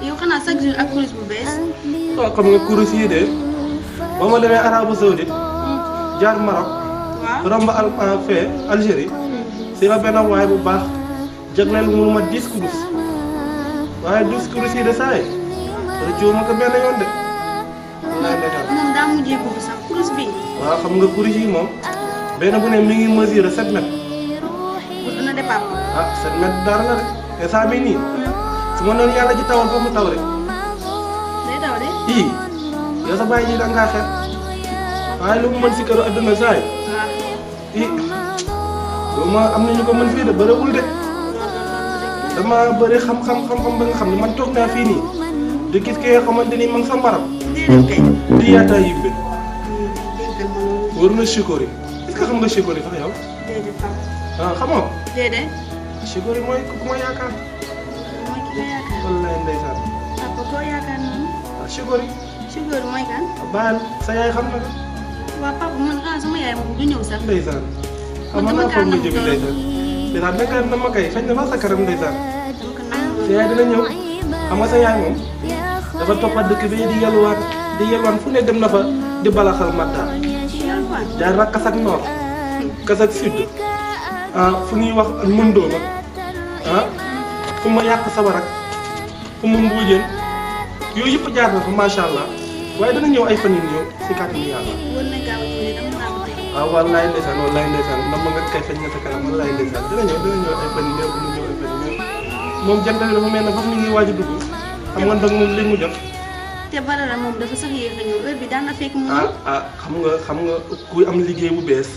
yow xanaa chaque jour ak kurus bu bees. waaw xam nga kurus yi de ba ma demee Arabie Saoudite jaar Maroc. waaw romb fee Algérie. si la benn waay bu baax jagleel mu ma 10 kurus waaye 12 kurus yi de saa yi rëccoo ma ko benn yoon de. moom daa mujjee boobu sax kurus bi. waaw xam nga kurus yi moom benn bu ne mi ngi mesurer 7 mètres. bu dina départ. 7 mètres dara la de te saa bii nii. su ma noonu yàlla ji tawal fa mu taw rek. day taw de. yow sa bàyyi ji da ngaa xeet waaye lu mu mën si këru adduna saa yi. loolu ma am na ñu ko mën fii de bëriwul de. dama bëri xam-xam ba nga xam ne man toog naa fii nii di gis ki nga xamante ni man sa mbaram. di yaata yibbe. war na chikori est-ce que xam nga chikori sax yow. déedéet Pape. xamoo. déedéet. chikori mooy ku ma yaakaar. mooy ki nga yaakaar. wallaay ndeysaan. Papa koo yaakaar noonu. chikori. chauffeur mooy kan. baal sa yaay xam na ko. waaw Papa man sama yaay moom du ñëw sax. ndeysaan. xam naa foog nga jóge ndeysaan. ndeysaan naka na ma kay fañ na fa sa karam ndeysaan. sa yaay dina ñëw xam nga sa yaay moom dafa toppat dëkk bi di yelwaan fu ne dem na fa di balaxal madda jaar na kasak nord kasak sud fu ñuy wax mëndoo nag fu ma yàq sabar ak fu mu mbuujeen yooyu yëpp jaar na fa macha allah waaye dana ñëw ay fan yu ñëw si kàttanu yàlla. war na gaaw a ñëw dama naa ko teg. wallaay ndeysaan nam ma nga kay fañ na sa kanam wallaay ndeysaan dina ñëw ay fan yu ñëw dina ñëw ay fan yu ñëw moom jant bi dafa mel ne foofu mi ngi waaj a dugg xam nga ndox moom léegi mu jot. te Badara moom dafa sax yéex a ñëw heure bi daan na fekk mu. xam nga kuy am liggéey bu bees.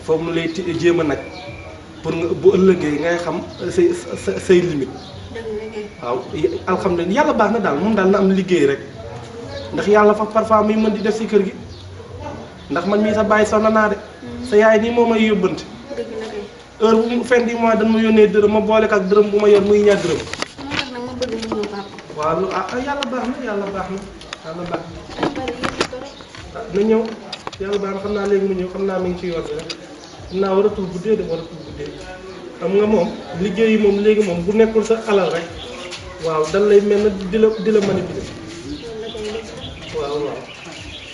foofu mu lay jéem a nag pour nga bu ëllëgee ngay xam say limite. waaw alhamdulilah yàlla baax na daal moom daal na am liggéey rek ndax yàlla fa parfois muy mën di def si kër gi ndax man mii sa bàyyi sonn naa de. sa yaay nii moo may yóbbante. heure bu fin du mois dañ ma yónnee dërëm ma boole ak dërëm bu ma yor muy ñaar dërëm. waaw yàlla baax na yàlla baax na. na ñëw yàlla baax na xam naa léegi mu ñëw xam naa mi ngi ciy wax rek xam naa waratul guddee de waratul guddee xam nga moom liggéey yi moom léegi moom bu nekkul sa alal rek waaw dal lay mel na di la manipuler waaw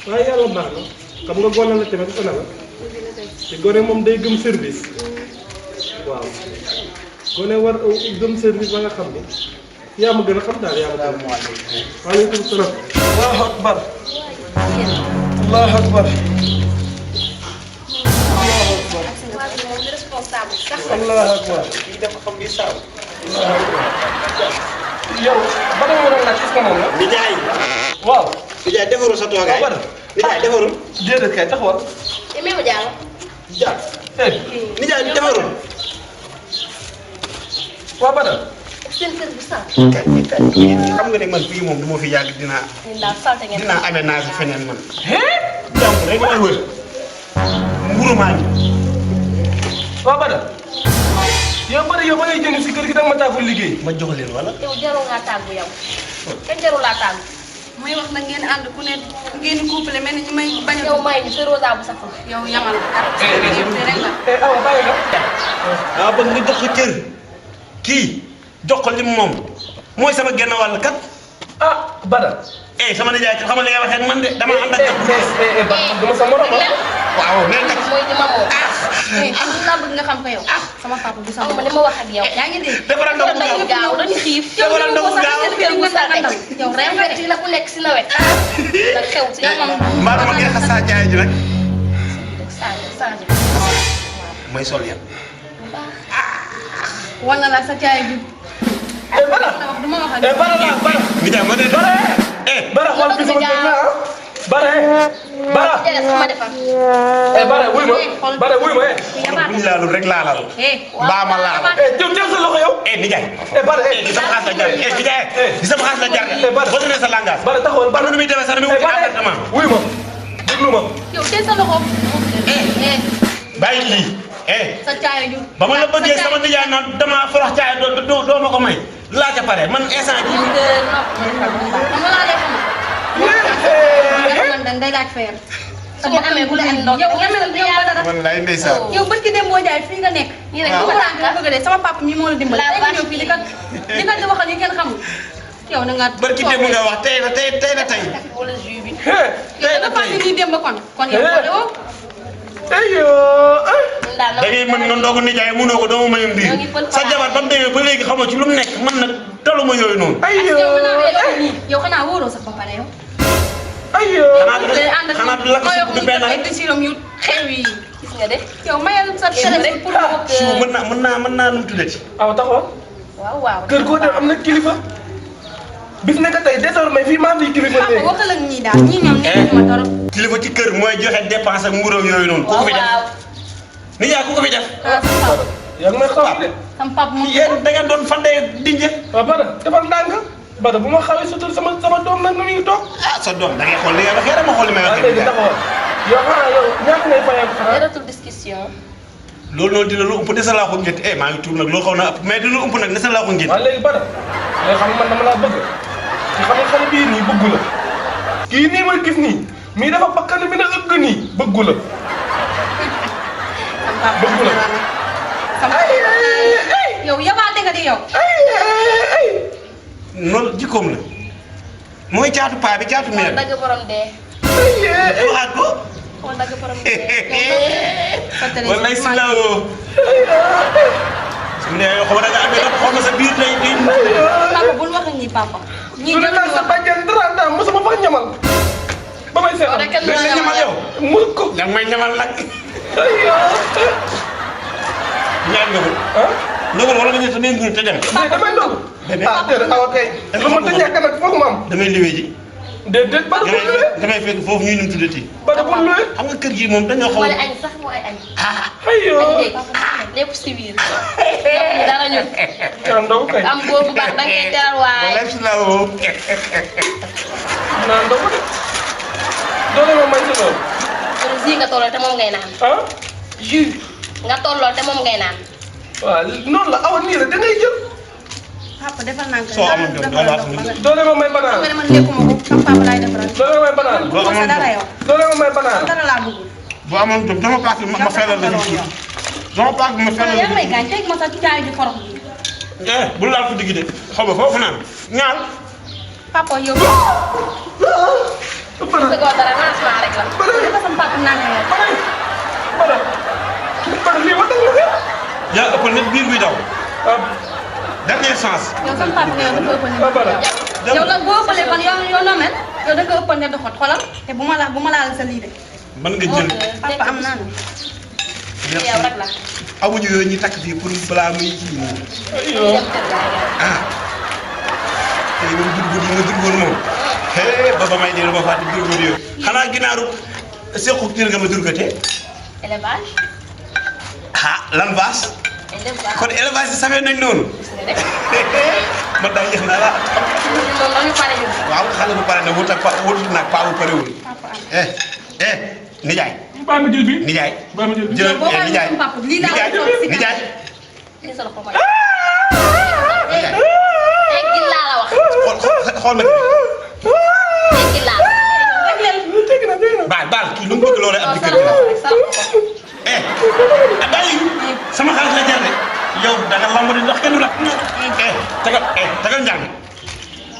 waaye yàlla baax na xam nga gone la tamit gone la te gone moom day gëm service waaw gone war gëm service ba nga xam ni yaa ma gën a xam daal yaa ma gën a. waaleykum salaam. allahu akbar. allahu akbar. allahu akbar. lii dafa xam li saabu. allahu akbar. yow ba dama waroon laaj est-ce que moom la. Ndiaye. waaw. Ndiaye defarul sa toogaay. waaw Ndiaye defarul. déedéet kay taxawal. Emma Diallo. Diallo. Ndiaye defarul. waa Badara. seen kër bu sant. xam nga ne man fii moom du ma fi yàgg dinaa amee naa fi feneen man. donc rek may wër mburu maa ngi. waaw Badara yow ba ngay jënd si kër gi danga ma tàggul liggéey. ma jox leen wala. yow jarul ngaa tàggu yow. kenn jarul laa tàggu. muy wax nag ngeen ànd ku ne ngeen di couple mel ni ñu may bañ a. yow may ñu sa rosa bu sax la. yow yamal la. rek la. awa bàyyi la. daa bëgg nga jox ko cër kii. jox ko lim moom mooy sama genn wàll kat. Badara. sama nijaay xam nga li nga wax ak man de dama ànd ak. Badara dama sa morom waaw nee na. mooy li ma woo. am na bëgg nga xam ko yow. sama papa bu sama li ma wax ak yow. yaa ngi dégg. defaral ndox bu gaaw dañu xiif. defaral ndox bu gaaw. yow ren ci la ku nekk si nawet. nag xew si yow moom. mbaa dama ngi xas saa jaay ji nag. Sadio. mooy sol yan. wan na la sa caay bi. Badara. du ma wax ak Badara. nijaay ma de. bara xool fi sama kër la bara jërëjëf sama defar. bara wuy ma buñ laalul rek laalal mbaa ma laal jël sa loxo yow nijaay bara di sama xaas la jar nijaay di sama xaas la jar boo demee sa langage bara taxawal bara nu muy demee sax damay wuti appartement wuy ma déglu ma yow tey sa loxo. bàyyi lii sa caaya ju. ba ma la bëggee sama nijaay noonu dama forox caaya doo ma ko may laa ca pare man instant bii man day laaj feer. su ma amee bu la indi ndox. yow yemel yow ba dara. wallaay ndeysaan yow bët ki dem boo jaay fii nga nekk. nii rek bu ko bëgg de sama papa mi moo la dimbali. tey nga ñëw fii di kat di waxal yi kenn xamul. yow na nga. barki démb nga wax tey la tey wala jus bi. yow nga fàttali nii démb kon yow boole woo. daal da ngay mën nga ndogu nijaay mënoo ko doo ma mayum biir sa jabar ba mu demee ba léegi xamoo ci lu mu nekk man nag taluma yooyu noonu. yow xanaa wóoroo sax ba pare yow. xanaa du lakk suuf du benn rek yu xew yi. gis nga de. yow mayal sa téléphone pour suuf mën naa nu mu tuddati. aw taxawal waaw. kër goo dem am na kilifa bis ne que tey désormais fii maa fi kilifa léegi. papa waxal ak ñii daal ñii ñoom nekk ma torop. kilifa ci kër mooy joxe dépense ak mburu yooyu noonu. ku ko fi def nijaay ku ko fi def. yaa ngi may xaw de. sama papa moom yéen da ngeen doon fandee dinje. waaw Bada defal ndànk Bada bu ma xawee sutur sama doom nag nu muy toog. ah sa doom da ngay xool li ngay waxee dama xool li may waaw waxee. léegi taxawal yow xanaa yow ñaata ngay fayal ko xanaa. jërëtul discussion. loolu noonu dina lu ëpp dese laa ko ngeen maa ngi tuur nag loolu xaw na ëpp mais dina lu ëpp nag dese laa ko ngeen. waaw léegi Bada léegi xam nga man dama laa bëgg te xam nga xale bii nii bëggu la kii nii ma gis nii mii dafa bakkan bi na ëgg nii bëggu la. bëggu la. yow yabaate nga di yow. noonu jikkoom la mooy caatu paa bi caatu meer. dagg borom dee. waxaat ko. xool dagg borom dee. wallaay si la woo. su ma nee xaw ma da nga amee rek xaw ma sa biir day day. papa bul wax ak ñi papa. su ne nag sa bàjjen 30 ans mosuma fa ñamal ba may seetal. rek kenn du dañ la la ñamal yow. mu ko. da nga may ñamal nag. ñaan nga ko. ah. ndogal wala nga ñëw te nee nguur te dem. mais damay ndogu. ah déedéet awa kay. lu ma ta ñàkk nag foog ma am. damay liwee ji. déedéet Bada bul luwee. damay fekk foofu ñuy num tuddati. Bada bul luwee. xam nga kër gi moom dañoo xaw wala a. añ sax mooy añ. aywa. lépp si biir. dara ñu. yaa ndogu kay. am góor bu baax da ngay teral waay. wala si la woo. naa ndogu de. doole ma may sa loolu. kon jus nga tolloo te moom ngay naan. ah. jus nga tolloo te moom ngay naan. waaw noonu la awa nii la da ngay jël. papa defal naa ko. soo amoon doom doo la wax doole ma may banaan. nga ne man lekkuma ko sama papa laay defaral. doole ma may banaan. boo amoon dara yow. doole ma may banaan. dara laa bëgg. boo amoon doom dama paak ma felal la ci dama paak ma felal yaa ngi may la gaañ tey ma sax caay di forox bi. bu laal ko digg de xaw ma foofu naan ñaar. papa yow. su ko dara lancement rek la. dafa sama papa naan yow. Bada Bada lii ma teg la de. yaa ëppal nit biir buy daw. dernière chance. yow sama papa nga yow dafa ëppal Bada. ne. yow nag boo ëppalee kon yow noo mel yow da nga ëppal ne doxat xolal te bu ma laal sa lii de. mën nga jël. papa am naa yow rek la. amuñu yooyu ñu takk fii pour balaa muy kii nii. aywa. dem kër ga ah. tey moom durgur yi nga durgoon moom. hee ba ba may dee ba fàtte durgur yooyu. xanaa ginaaru sequ kii nga ma durgatee. élevage. ah lan vache. élevage. kon élevage yi safee nañ noonu. gis nga de. man daal yéex naa la. moom la ñu pare ñu. waaw xale bu pare ne wut ak wut nag paa bu parewul. nijaay. baa ma jël bi. nijaay. baa ma jël bi. jëlal nijaay nijaay. nijaay. lii sa loxo mooy. teggil laa la wax. xool na. teggil laa la. baal kii lu mu bëgg loolee am di kër gi la. bàyyi sama xaalis la jar de yow da nga lamb di ndox kenn du la. tegal njàng.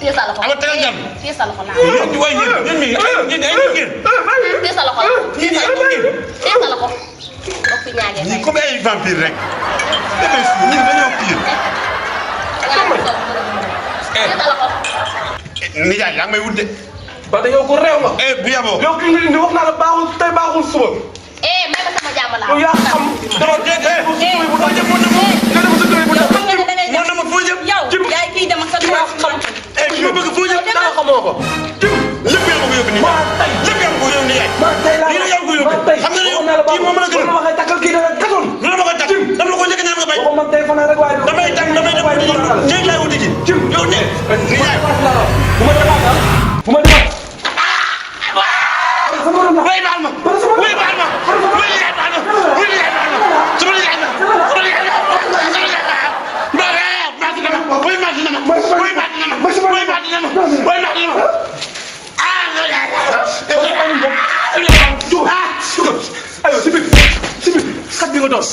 téye sa loxo. ama tegal njàng. téye sa loxo laa. yéen di waay yéen ñi ay ngeen. téye sa loxo la. ñii ay ngeen. téye sa loxo. bokk fi ñaagee ñii comme ay vampire rek. dafay suuf ñun dañoo pire. téye sa loxo. nijaay yaa ngi may wut de. Bada yow ko réew ma. bu yaboo. yow ki nga indi wax naa la baaxul tey baaxul suba. may ma sama jàmm laa. yow yaa xam. dama dégg bu jëm bu dem nga dem sa kër bu dem. moo na ma foo jëm. yow yaay kii dem ak sa yaa xam. ki ma bëgg foo jëm. dara xamoo ko. rek waaye damay dem jéeg laay wuti ji yow ne ni yaay bu ma demaat bu ma demaat way baal ma way baal ma way yaay baal ma way yaay baal ma sama yaay ma sama yaay ma way ma dina ma way ma dina ma way ma dina ma way ma dina ma ayo si biir xat bi nga doon